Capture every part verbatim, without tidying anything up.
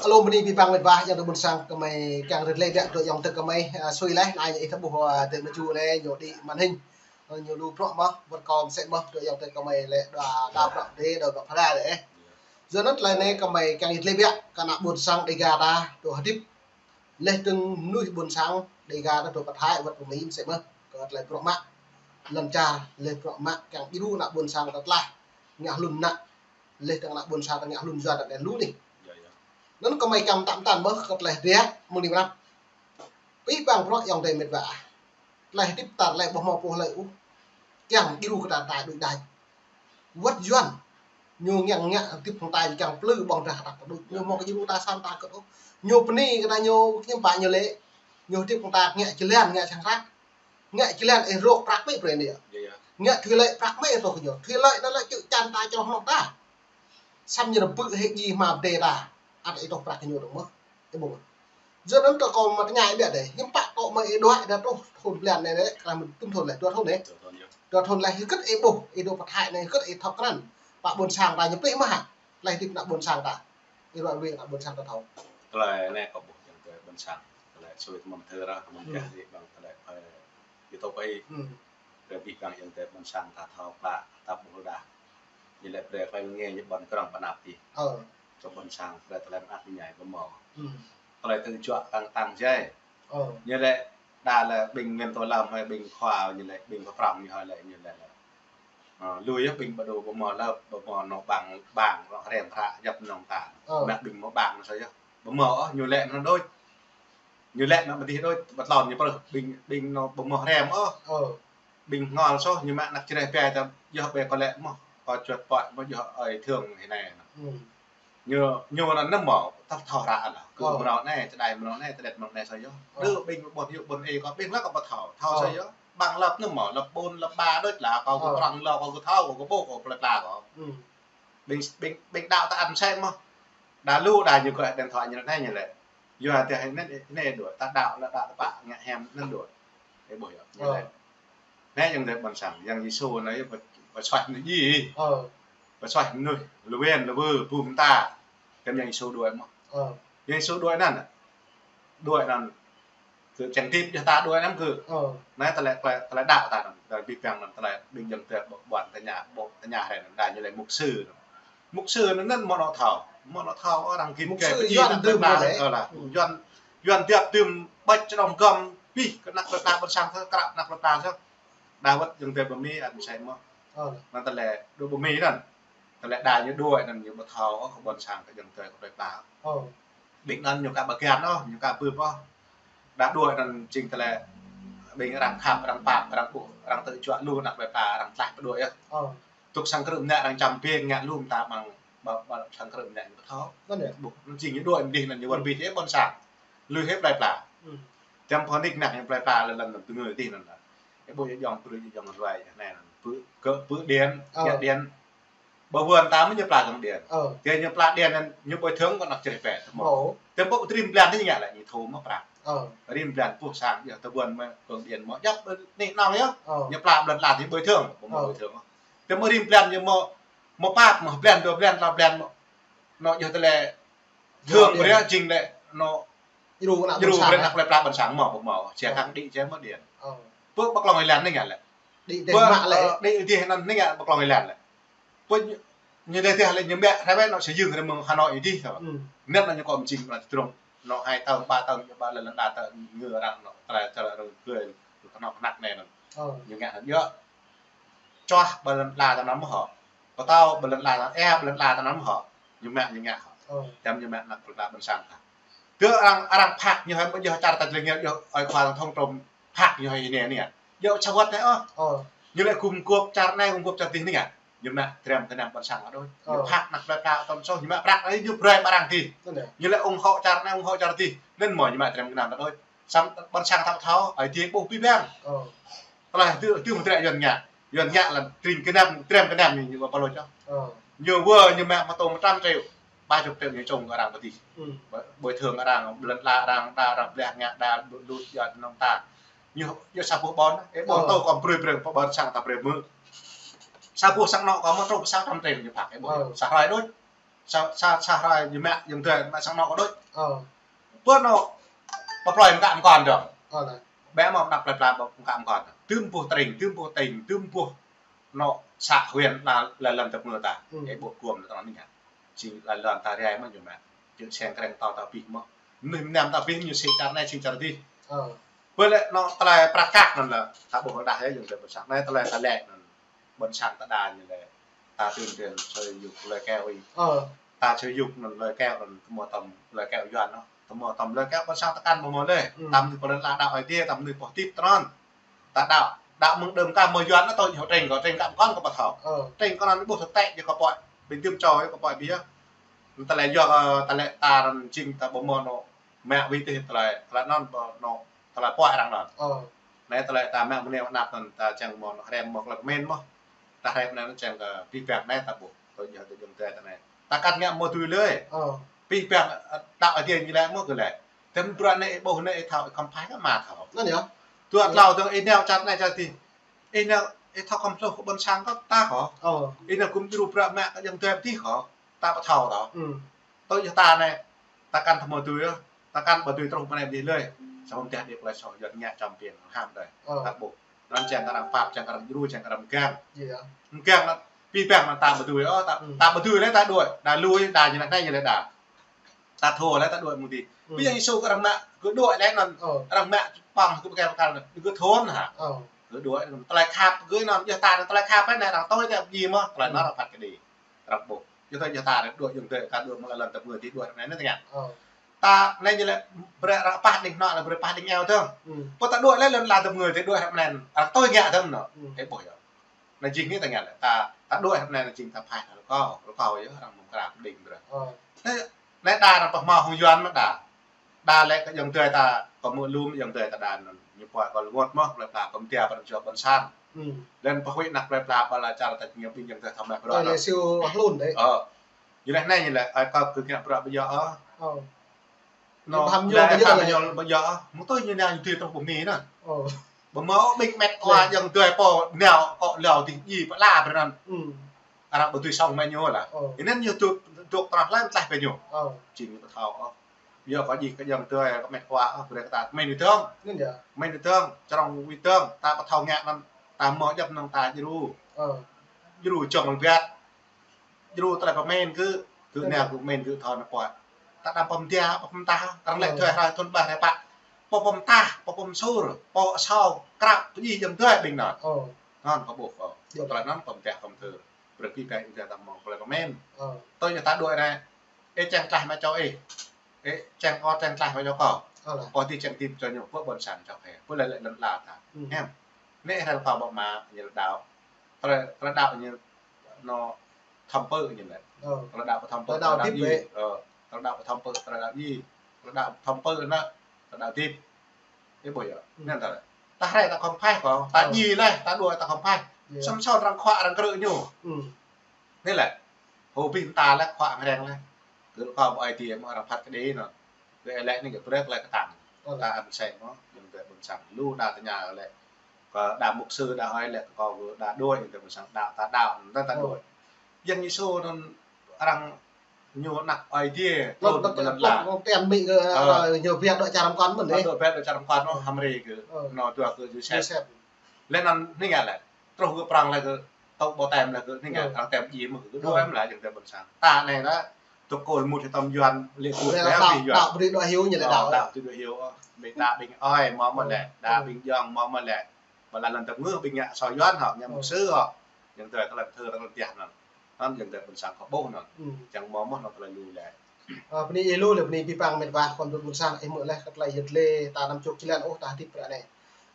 Alo, bơni abih bang met wa, ayŏng adơi ƀôn sang, gơmơi kiăng rơlơi biă, dŏ ayŏng adơi gơmơi, a, sui laih, anai ñu ih ta ƀuh, a, tơlơi mơju anai, ñu đĭ màn hình. Ơ, ñu lu bruă mơ̆n, wơ̆t kâo mơsĕ mơ̆n, dŏ ayŏng adơi gơmơi lĕ đa, đa bruă đe, đa bruă phara đe. Yua anŭn tơlơi anai gơmơi kiăng rơlơi biă, kơ ană ƀôn sang Dêga ta, dŏ hơdip. Laih dơ̆ng mơnuih ƀôn sang Dêga ta dŏ pơ Thái wơ̆t pơ Mi mơsĕ mơ̆n. Kơ tơlơi bruă mă. Lŏn čar, laih bruă mă kiăng djru ană ƀôn sang ta tơlah. Ngă hlŭn ană. Laih dơ̆ng ană ƀôn sang ta ngă hlŭn yua ta anai lu anih. Yă, yă. Anŭn gơmơi kiăng mơtam mơtam mơ̆n kơ tơlơi hơdră mơ̆ng anai pơ anăp. Abih bang bruă ayŏng adơi met wa. Tơlơi hơdip ta tơlơi ƀu hmâo pô hlơi ôh. Kiăng djru kơ ta ta đuaĭ đač. Wơ̆t Yuan. Ñu ngă ngă hơdip hăng ta kiăng plư ƀơ̆ng drah kơ ta kơđŭč. Ñu hmâo kơ djru ta sa mơta kơđŭč. Ñu bơni kơ ta ñu hiư̆m pă ñu lĕ. Ñu hơdip hăng ta ngă jơlan ngă sang hră. Ngă jơlan ih rŏk prăk mơ̆ brơi anai. Yă, yă. Ngă thủy lợi prăk mơ̆ ih rŏk kơ ñu. Thủy lợi anŭn lĕ čư̆ čan ta čroh hơnŏk ta. Samơ̆ ñu rơbư̆ hĭ djai hma pơdai ta. Ăt ih rŏk prăk kơ ñu dơ̆ng mơ̆n. Ih ƀuh. Yua anŭn tơ kâo mă tơña ih biă đe. Hiư̆m pă kâo mă ih đuaĭ đa truh thun blan anai đe, kơ mă tŭm thun laih, dua thun đe. Dua thun yơh. Dua thun laih, hơget ih ƀuh, ih dŏ pơ Thái anai, hơget ih thâo krăn. Pă ƀôn sang ta ñu plih mơ̆ hă. Tơlơi hơdip ană ƀôn sang ta. Ih ruai ruai ană ƀôn sang ta thâo. Tơlơi anai kâo ƀuh ayŏng adơi ƀôn sang. Tơlơi sui tơmam thơ ră, tơmam kah rĭ ƀơ̆ng tơlơi phơi. Ih tŏ pơ ih. Ơ. Tơlơi abih bang ayŏng adơi ƀôn sang ta thâo klă, ta ƀuh đa. Ñu lĕ brơi tơlơi ngă ñu ƀơ̆ng krong pơ anăp tih. Ơ. Kơ ƀôn sang brơi tơlơi mơak mơñai ƀu hmâo. Tơlơi tơjuă tăng tăng jai. Ơ. Ñu lĕ đa lĕ ƀing Nguyên Tô Lâm hơi ƀing khua ñu lĕ ƀing pơprăm ñu hơi lĕ ñu lĕ lĕ. Ơ, lui yơh ƀing ƀu dŏ ƀu hmâo lăp, ƀu hmâo nô bang, bang, rŏ hrem hră djăp nong ta. Ơ. Mă ƀing hmâo bang sa yơh. Ƀu hmâo ôh, ñu lĕ anŭn đôč. Ñu lĕ anŭn ƀu dih đôč, ƀu tlôn ñu prơh, ƀing, ƀing nô ƀu hmâo hrem ôh. Ơ. Ƀing hngol soh ñu mă anăk čơreh ƀe ta, yơh ƀe kơ lĕ mơ̆, kơ čuăt pơ̆t mơ̆ yơh ơi thương hĭ anai. Ñu, ñu anŭn nơm mơ̆, ta thâo hră anŭn. Kơ mơnŏ anai, čơđai mơnŏ anai, tơđet mơnŏ anai sa yơh. Đơ ƀing ƀôn yŭ ƀôn ê kơ ƀing lăk kơ ƀu thâo, thâo sa yơh. Ƀăng lăp nơm mơ̆, lăp ƀôn, lăp ba đôč lah, kơ kơ prăng lŏ, kơ kơ thâo, kơ kơ ƀuh, kơ plơi pla kơ. Ƀing, ƀing, ƀing đaŏ ta ăn sem mơ̆. Đa lu đa ñu kơ điện thoại ñu anai ñu lĕ. Yua dah anai, anai đuaĭ, ta đaŏ lĕ đaŏ tơpă ngă hiam anŭn đuaĭ. Ih ƀuh yơh, ñu lĕ. Anai ayŏng adơi ƀôn sang, Yang Yêsu anai pơ, pơsuaih mơnuih djai. Pơsuaih mơnuih, lơwen, lơwơ, bum ta. Tơm Yang Yêsu đuaĭ mơ̆. Yang Yêsu đuaĭ anŭn. Đuaĭ anŭn. Kơ čang tip yơh ta đuaĭ anŭn kơ. Ơ. Anai tơlơi, tơlơi, tơlơi đaŏ ta anŭn, tơlơi abih bang anŭn, tơlơi ƀing ayŏng adơi ƀu ƀuăn tơña, ƀu tơña hrơi anŭn, đa ñu lĕ mục sư anŭn. Mục sư anŭn anŭn mơ̆ nô thâo, mơ̆ nô thâo arăng gim mục sư Yuan dưm lĕ. Ơ lah. Yuan, Yuan biăp dưm ƀač čơđŏm găm abih kơ anăk plơi pla ƀôn sang thơ, krăp anăk plơi pla thơ. Đa wơ̆t ayŏng adơi ƀu Mi ăn sem mơ̆. Ơ. Anŭn tơlơi đuaĭ ƀu Mi anŭn. Tơlơi đa ñu đuaĭ anŭn ñu ƀu thâo ôh kơ ƀôn sang kơ ayŏng adơi kơ plơi pla. Ƀing anŭn ñu ka ƀu kiăng ôh, ñu ka bưp ôh. Đa đuaĭ anŭn jing tơlơi ƀing arăng khăp, arăng pap, arăng ƀuh, arăng tơjuă lu anăk plơi pla, arăng tlaih pơđuaĭ yơh. Tŭk sang krư̆ mơnă arăng čăm ƀing ngă lu mơta ƀăng ƀă, ƀă sang krư̆ mơnă ñu ƀu thâo. Anŭn yơh. Ƀuh, anŭn jing ñu đuaĭ mơdih anŭn ñu wơr bĭt ih ƀôn sang. Lui hĭ plơi pla. Tơm phô nik năk ñu plơi pla lĕ lăm tơngơi dih anŭn lah. Ih ƀuh yơh jŏng brơi yơh jŏng ruai anai anŭn. Pơ, kơ pơ điện, ngă điện. Ƀu wơ̆n ta mơ̆ ñu pla dơ̆ng điện. Ơ. Tơdah ñu pla điện anŭn, ñu bồi thường kơ anăk čơreh ƀe. Ơ. Tơm ƀu rĭm blan tih ngă lĕ ñu thu mơ̆ prăk. Ơ. Rĭm blan puh sang yơh tơ ƀuăn mơ̆ kơ̆ng điện mơ̆ djăp nih nong yơh. Ơ. Ñu pla blan la tih bồi thường, ƀu mơ̆ bồi thường. Tơm ƀu rĭm blan ñu mơ̆, mơ̆ pap mơ̆ blan, dua blan, klâo blan mơ̆. Nô yơh tơlơi Thường brơi jing lĕ nô djru anăk plơi pla ƀôn sang mơ̆ ƀu hmâo, či kăng đĭ či mơ̆ điện. Ơ. Pơ ƀă klŏng ih lăng anai ngă lĕ. Đĭ dêh mă lĕ. Ơ, đĭ dêh anŭn anai ngă ƀă klŏng ih lăng lĕ. Pơ ñu dêh dêh lĕ ñu ƀiă hrơi wĕ nô sơyưng hrơi mơ̆ng Hà Nội ih dih thâo. Anŭn anŭn ñu kơ mơjing pơnah tơdrong. Nô hai taon, ba taon, ba lăn lăn đa taon ñu arăng nô tơlơi tơlơi rơgơi kơnơ̆ng kơnăk anai anŭn. Ơ. Ñu ngă anŭn yơh. Čuah ƀơi lŏn ala ta anăm mơ̆ hŏ. Pơtao ƀơi lŏn ala ta, ơ, ƀơi lŏn ala ta anăm mơ̆ hŏ. Ñu mă ñu ngă hŏ. Ơ. Tơm ñu mă anăk plơi pla ƀôn sang ta. Tơ arăng, arăng phak ñu hơi ƀu djơ̆ čar ta jơleng ñu djơ̆ ơi khua ta thông trôm phak ñu hơi anai anai. Djơ̆ sa wơ̆t anai ôh. Ơ. Ñu lĕ gum gôp čar anai, gum gôp čar dih anai ngă. Ñu mă trem tơnăm ƀôn sang ta đôč. Ñu phak anăk plơi pla tơm soh, ñu mă prăk anai ñu brơi ƀơi arăng dih. Ñu lĕ ủng hộ čar anai, ủng hộ čar dih. Anŭn mơ̆ ñu mă trem tơnăm ta đôč. Samơ̆ ƀôn sang ta thâo, ơi dih ƀuh abih bang. Ơ. Tơlơi tơ, tơ mơ̆ trĕ Yuan ngă. Yuan ngă lĕ tring kơnăm, trem kơnăm ñu ƀu pơlôč ôh. Ơ. Ñu wơ̆t ñu mă mơtô mơtam triệu, ba chục triệu ñu čung kơ arăng pơtih. Bồi, bồi thường arăng, ƀơi lŏn ala arăng, đa arăng blah ngă, đa đut đut yơh nong ta. Ñu, ñu sa boh ƀôn, ih ƀuh tơ kâo brơi brơi pơ ƀôn sang ta brơi mơ̆. Sa boh sang anŏ kâo mơ̆ truh pơ sa trăm tring ñu păk, ih ƀuh. Sa hrơi đôč. Sa, sa, sa hrơi ñu mă, yơ̆ng tơi mă sang anŏ kâo đôč. Pơ anŏ, pơ plơi mơkă mơkŏn dong. Bĕ mơ̆ anăp plơi pla mơkă mơkŏn. Tơm boh tring, tơm boh tỉnh, tơm boh anŏ xã huyện la, la lăn tơpơ̆ng ta. Ih ƀuh gum la tơnăn anai. Jing la lăn ta rai mơ̆ ñu mă. Jing seng kreng tao ta pih mơ̆. Mơnuih mơnam ta pih ñu sĭ čar anai, sĭ čar adih. Bơ lĕ anŏ tơlơi prăk kăk anŭn lĕ. Ta ƀuh rơđah yơh, yơ̆ng tơi ƀôn sang. Anai tơlơi ta lĕ anŭn. Ƀôn sang ta đa ñu lĕ. Ta tui tui sui yŭk lơi keo ih. Ta sui yŭk anŭn lơi keo anŭn kơ mơ̆ tơm lơi keo Yuan anŭn. Tơm mơ̆ tơm lơi keo ƀôn sang ta kăn mơ̆ mơ̆ lĕ. Ta mơnuih pơlŏn la đaŏ Ơi Adai, ta mơnuih pơhiăp tơnăn. Ta đaŏ, đaŏ mơ̆ng đưm kah mơ̆ Yuan anŭn tui ñu tring kâo, tring kâo mơkŏn kâo pơthâo. Tring kâo anŭn ƀuh tơtĕ jing kâo pơhiăp. Ƀing tơm čô kâo pơhiăp biă. Tơlơi yua kơ, tơlơi ta anŭn jing ta ƀu mơ̆ anŏ mă wĭ tih tơlơi, tơlơi anŭn ƀu anŏ, tơlơi pơhiăp arăng anŭn. Anai tơlơi ta mă mơneo anăp anŭn ta čang mơ̆ anŏ hrăm mơ̆ tơlơi pơmĭn mơ̆. Ta hrăm anai anŭn čang kơ pih pang anai ta ƀuh. Tui yua tui yơ̆ng tơi ta anai. Ta kăn ngă mơ̆ tui lơi. Pih pang, ơ, đaŏ Ơi Adai ñu lĕ mơ̆ kơ lĕ. Tơm bruă anai ih ƀuh anai ih thâo ih khŏm pơhiăp kơ mă thâo. Anŭn yơh. Dua tlâo dong ih nao čar anai čar adih. Ih nao, ih thâo khŏm hluh kơ ƀôn sang kâo, ta kâo. Ih nao gum djru bruă mă kơ yơ̆ng tơi adih kâo. Ta pơthâo tơ. Tui yua ta anai, ta kăn tơmơ̆ tui yơh, ta kăn ƀu tui truh pơ anai adih lơi. Samơ̆ mơ̆ tơdah đĭ plơi soh Yuan ngă čăm piên hăm đơi. Ta ƀuh. Anŭn čang kơ arăng pap, čang kơ arăng djru, čang kơ arăng mơgang. Mơgang anŭn, pih pang anŭn ta ƀu tui, ơ, ta, ta ƀu tui lĕ ta đuaĭ, đa lui, đa ñu anai ñu lĕ đa. Ta thâo lĕ ta đuaĭ mơ̆ng adih. Pih Yang Yêsu kơ arăng mă, gơ̆ đuaĭ lĕ anŭn, arăng mă păng gơ̆ pơkăl pơkăl, gơ̆ thun hă. Gơ̆ đuaĭ, tơlơi khăp gơ̆ anŭn, yua ta anŭn tơlơi khăp anai, arăng tui ta pơjing mơ̆, tơlơi anŭn arăng phat kơđi. Arăng ƀuh. Yua ta, yua ta anai đuaĭ yơ̆ng tơi, kơ đuaĭ mơ̆ng la lăn tơpơ̆ng adih đuaĭ anai anai tơngan. Ta anai ñu lĕ brơi arăng pah đing anŏ lĕ brơi pah đing eo dong. Pô ta đuaĭ lĕ lăn la tơpơ̆ng adih đuaĭ arăng anai, arăng tui ngă dong anŭn. Ih ƀuh yơh. Anai jing anai tơngan lĕ ta, ta đuaĭ arăng anai jing ta pah arăng kâo, arăng kâo yơh arăng mơ̆ng krah đing brơi. Anai đa arăng pơhmâo hăng Yuan mơ̆ đa. Đa lĕ kơ yơ̆ng tơi ta, kâo mơ̆ lŏm yơ̆ng tơi ta đa anŭn, ñu pơhiăp kâo lơngot mơ̆, plơi pla pơm tia pơrăm jua ƀôn sang. Lĕ pơhuĭ anăp plơi pla ƀă la čar ta ñu ƀing yơ̆ng tơi thâo mă bruă anŭn. Lĕ siu hlun đơi. Ơ. Ñu lĕ anai ñu lĕ, ơi kâo kơ ngă bruă ƀu djơ̆ ôh. Anŭn lĕ ƀu djơ̆ ôh. Mơ̆ tui ñu anai ñu tui truh pơ Mi anŭn. Ƀu mơ̆ ƀing met khua yơ̆ng tơi pô nao kơ lâo dih djai pơala brơi anŭn. Arăng ƀu tui song mă ñu lah. Anŭn ñu dŏ, dŏ tơnah lĕ tlaih pơ ñu. Jing ñu pơthâo ôh. Yua kơ djai kơ yơ̆ng tơi kơ met khua ôh, brơi kơ ta mĭn wĭt dong. Mĭn wĭt dong, čơrông wĭt dong, ta pơthâo ngă anŭn, ta mơ̆ djŏp anŭn ta djru. Djru čong lăng biăt. Djru tơlơi pơmĭn gơ̆, gơ̆ nao gơ̆ mĭn gơ̆ thâo anŭn pơhiăp. Ta đăm pơm tia, pơm tah, arăng lĕ tơlơi hrơi thun ƀah rai pă. Pô pơm tah, pô pơm sur, pô asâo, krăp, pơdjai yơ̆ng tơi ƀing anŭn. Anŭn kâo ƀuh kâo. Tơlơi anŭn pơm tia pơm tơ. Brơi pih pang ih ta mơ̆ng plơi pơmĭn. Tui yua ta đuaĭ anai. Ih čang tlaih mă čô ih. Ih čang kâo čang tlaih mă čô kâo. Kâo ti čang ti čô ñu, pơ ƀôn sang čô kâo. Pơ lĕ lĕ lăn la ta. Hiam. Anai hrăm kâo ƀu mă ñu lĕ đaŏ. Tơlơi, tơlơi đaŏ ñu anŭn thâm pơ ñu lĕ. Tơlơi đaŏ pơthâm pơ, tơlơi đaŏ djai. Tơlơi đaŏ pơthâm pơ, tơlơi đaŏ djai. Tơlơi đaŏ pơthâm pơ anŭn, tơlơi đaŏ djai. Ih ƀuh yơh. Anŭn ta lĕ. Ta hrăm ta khŏm pơhiăp kâo. Ta djai lĕ, ta đuaĭ ta khŏm pơhiăp. Samơ̆ arăng khua arăng krư̆ ñu. Anai lĕ. Hơbĭt ta lĕ khua arăng lĕ. Kơ kâo ƀu ai tiê mơ̆ arăng phat kơđi anŭn. Kơ ih lĕ anai kơ brơi lĕ kơtang. Ta ăn sĕ mơ̆, yơ̆ng tơi ƀôn sang. Lu đa tơña lĕ. Kơ đa mục sư đa hơi lĕ kơ kâo kơ đa đuaĭ, yơ̆ng tơi ƀôn sang đa ta đaŏ, ta ta đuaĭ. Yang Yêsu anŭn arăng ñu anăp Ơi Adai, lŏn, trŭn lŏn, pơ lŏn la. Lŏn, lŏn, lŏn, lŏn, ñu biă dŏ čar mơkŏn mơ̆n, lŏn đơi. Biă dŏ čar mơkŏn mơ̆n, H'Mari kơ, anŭn dua kơ Yôsep. Yôsep. Lĕ anŭn anai ngă lĕ. Truh kơ Prăng lĕ kơ, tŏ ƀu tem lĕ kơ, anai ngă, arăng tem djai mơ̆ kơ, dua em lĕ, yơ̆ng tơi ƀôn sang. Ta anai lĕ, tŭ kôl mŭt hơtŏm Yuan, lĕ kơ, đaŏ, đaŏ, đaŏ, brơi đaŏ hiu ñu lĕ đaŏ. Đaŏ, đaŏ, brơi đaŏ hiu, ƀing ta ƀing ơi, mơ̆ mơ̆ lĕ, đa ƀing Yuan, mơ̆ mơ̆ lĕ. Ƀă la lăn tơpơ̆ng ƀing ngă asâo Yuan hŏ, ngă mục sư hŏ. Yơ̆ng tơi tơlơi thơ tơlơi tiah anŭn. Anŭn yơ̆ng tơi ƀôn sang kâo ƀuh anŭn. Čang mơ̆ mơ̆ anŭn tơlơi lu lĕ. Ơ, bơni ih lu lĕ, bơni pih pang met wa khŏn dŭt ƀôn sang ih mơ̆ lĕ, kơ tơlơi yơh lĕ, ta anăm čŏk jơlan ôh ta hơdip ră anai.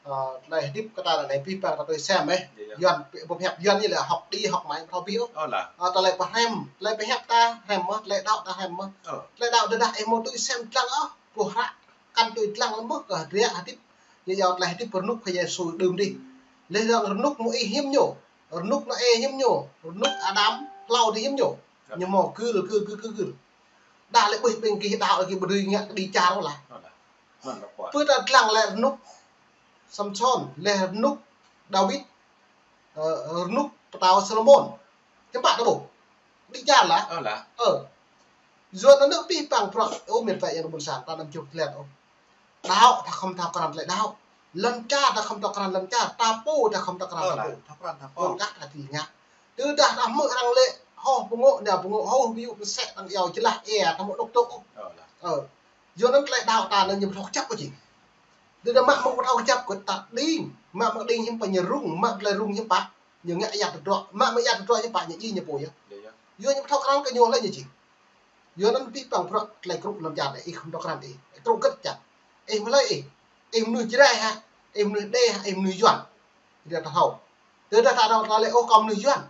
Ơ, tơlơi hơdip kơ ta ră anai pih pang ta tui sem ih. Yuan, ƀu pơhiăp Yuan ñu lĕ hŏk đi hŏk mă, ƀu thâo pih ôh. Ơ, tơlơi pơhrăm, tơlơi pơhiăp ta hrăm mơ̆, tơlơi đaŏ ta hrăm mơ̆. Tơlơi đaŏ tơdah ih mơ̆ tui sem lăng ôh, ƀu hră. Kăn tui lăng mơ̆ kơ hơdră hơdip. Ñu yua tơlơi hơdip rơnŭk Khua Yêsu đưm dih. Lĕ dong rơnŭk mơ̆ ih hiư̆m ñu. Rơnŭk Nôê hiư̆m ñu. Rơnŭk Ađam, hlâo dih hiư̆m ñu. Ñu mơ̆ gưl, gưl, gưl, gưl, gưl. Đa lĕ ƀuh ƀing gih đaŏ lĕ gih ƀu dưi ngă kơđi čar ôh lah. Pơ ta lăng lĕ rơnŭk Samsôn, laih rơnŭk Dawid, ơ, rơnŭk pơtao Salômôn. Hiư̆m pă ta ƀuh. Đĭ čar lah. Ơ lah. Ơ. Yua anŭn abih bang bruă, ơ, met wa ayŏng adơi ƀuôn sang, ta anăm čŭk tơlơi ôh. Đaŏ ta khŏm thâo krăn tơlơi đaŏ. Lŏn čar ta khŏm thâo krăn lŏn čar, ta pô ta khŏm thâo krăn ta pô. Ơ lah, thâo krăn ta pô. Lŏn čar ta tui ngă. Tơdah ta hmư̆ arăng lĕ, hŏ pơngŏ, nao pơngŏ, hŏ ƀu yŭ pơsĕ tăng iâu jơlah ê, ta mơ̆ đŏk tŏk. Ơ lah. Ơ. Yua anŭn tơlơi đaŏ ta anŭn ñu ƀu thâo kơjăp ôh jing. Tơdah mă mơ̆ng ƀu thâo kơjăp kơ ta đing, mă mơ̆ng đing hiư̆m pă ñu rŭng, mă tơlơi rŭng hiư̆m pă ñu ngă ayăt tơdruă, mă mơ̆ng ayăt tơdruă hiư̆m pă ñu djai ñu pô yơh. Yua ñu ƀu thâo krăn kơ ñu lĕ ñu jing. Yua anŭn abih bang bruă tơlơi krŭ lŏn čar anai, ih khŏm thâo krăn ih. Ih krŭ gĕt čăt. Ih mơ̆ lĕ ih. Ih mơnuih Jrai hă, ih mơnuih Êđê hă, ih mơnuih Yuan. Tơdah ta thâo, ta lĕ ôh kâo mơnuih Yuan.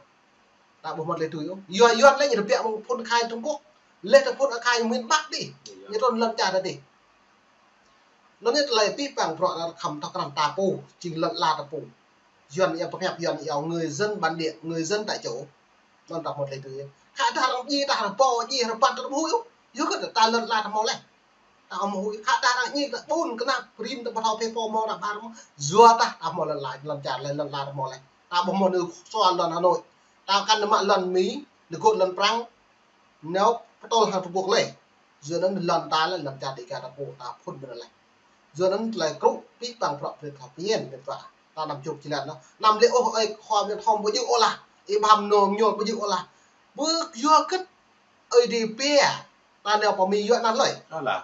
Ta ƀu hmâo tơlơi tui ôh. Yuan, Yuan lĕ ñu rơbêh mơ̆ng phŭn khai Trung Quốc. Laih tơ phŭn khai miền Bắc dih. Ñu trŭn lŏn čar ta dih. Anŭn yơh tơlơi abih bang bruă ta khŏm thâo krăn ta pô, jing lŏn ala ta pô. Yuan iâu pơhiăp Yuan iâu người dân bản địa, người dân tại chỗ. Anŭn ta hmâo tơlơi tui. Khă dah arăng djai ta rơbâo, djai rơbat ta ƀu huĭ ôh. Yua kơ ta lŏn ala ta hmâo laih. Ta hmâo huĭ, khă dah arăng djai ta ƀun kơnăp, rĭm ta ƀu thâo phe pô hmâo ta ƀar hmâo. Yua ta, ta hmâo lŏn ala, lŏn čar laih, lŏn ala ta hmâo laih. Ta ƀu hmâo nao sua lŏn Hà Nội. Ta kăn nao mă lŏn Mi, nao gŏ lŏn Prăng. Nao pơtŏl hăng Trung Quốc laih. Yua anŭn lŏn ta laih, lŏn čar Dêga ta pô, ta phŭn ƀơi anŭn laih. Yua anŭn tơlơi krŭ abih bang bruă brơi ta phiăn, met wa. Ta anăm čŭk jơlan anŭn. Anăm lĕ ôh, ơi khua Việt Hồng ƀu djơ̆ ôh lah. Ih ƀu hmâo ñu ƀu djơ̆ ôh lah. Ƀu yua kơ Ơi Adai pia, ta nao pơ Mi yua anăn lơi. Ơ lah.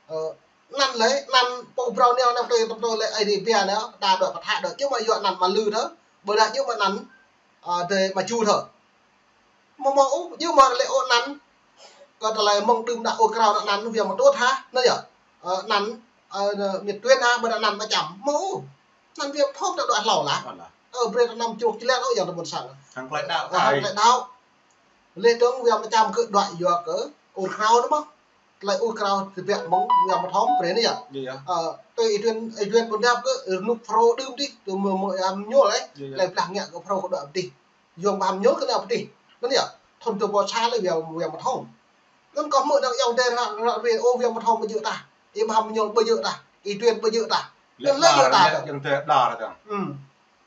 Ơ, anăn lơi, anăn pô brâo nao, anăn tui, tui, tui lơi Ơi Adai pia nao, ta đuaĭ pơthâo đuaĭ, djơ̆ mă yua anăn mă lư thơ, ƀôdah djơ̆ mă anăn, ơ, tui mă Ju thơ. Mơ̆ mơ̆ ôh, djơ̆ mă lĕ ôh anăn, kơ tơlơi mơ̆ng đưm đă ôh krao anăn, anăn wia mă tuôt hă, anŭn yơh. Ơ, anăn, ơ, Miệt Tuyến hă, ƀôdah anăn mă čăm, mơ̆ ôh. Anăn wia phŏm ta đuaĭ hlâo lah. Ơ lah. Ơ, brơi ta anăm čŭk jơlan ôh, ayŏng adơi ƀuôn sang. Hăng tơlơi đaŏ. Ơ, hăng tơlơi đaŏ. Laih dơ̆ng wia mă čăm kơ đuaĭ yua kơ ur krao anŭn mơ̆. Tơlơi ur krao tơbiă mơ̆ng wia mă thŏm brơi anai yơh. Yơh, yơh. Ơ, tui Ih Tuyên, Ih Tuyên ƀu đăp kơ rơnŭk Phrô đưm dih, tui mơ̆ mơ̆ Am Nhôl ơi. Yơh, yơh. Tơlơi blah ngă kơ Phrô kơ đuaĭ dih. Yua mă Am Nhôl kơ nao pơ dih. Anŭn yơh. Thŭn dua ƀô̆ sa lĕ wia, wia mă thŏm. Anŭn kâo hmư̆ dơ̆ng ayŏng adơi ră, ră ruai ôh wia mă thŏm ƀu djơ̆ tah. Ih mă Am Nhôl ƀu djơ̆ tah. Ih Tuyên ƀu djơ̆ tah. Lĕ anŭn lĕ đa, yua ta lĕ dơ̆ng. Ayŏng adơi đa dơ̆ng. Hmm.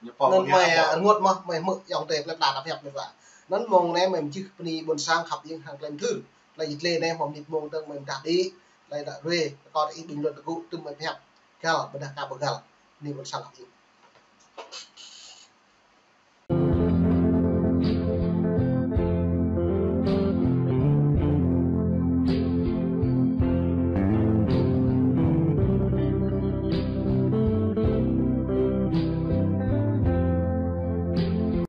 Ñu pô anŭn mơ̆ mơi, ah, rơngot mơ̆, mơi hmư̆ ayŏng adơi plĕ đa ta pơhiăp met wa. Anŭn mơ̆ng anai mơi mơjih bơni ƀuôn sang khăp ing hăng tơlơi mơthưr. Tơlơi jơtlê anai mơi mơnit mông dơ̆ng mơi mơdah đĭ. Tơlơi đa ruai, kâo tơ ih bình luận tơgŭ tŭm mơi pơhiăp. Găl, ƀôdah ka ƀu găl. Bơni ƀuôn sang khăp ing.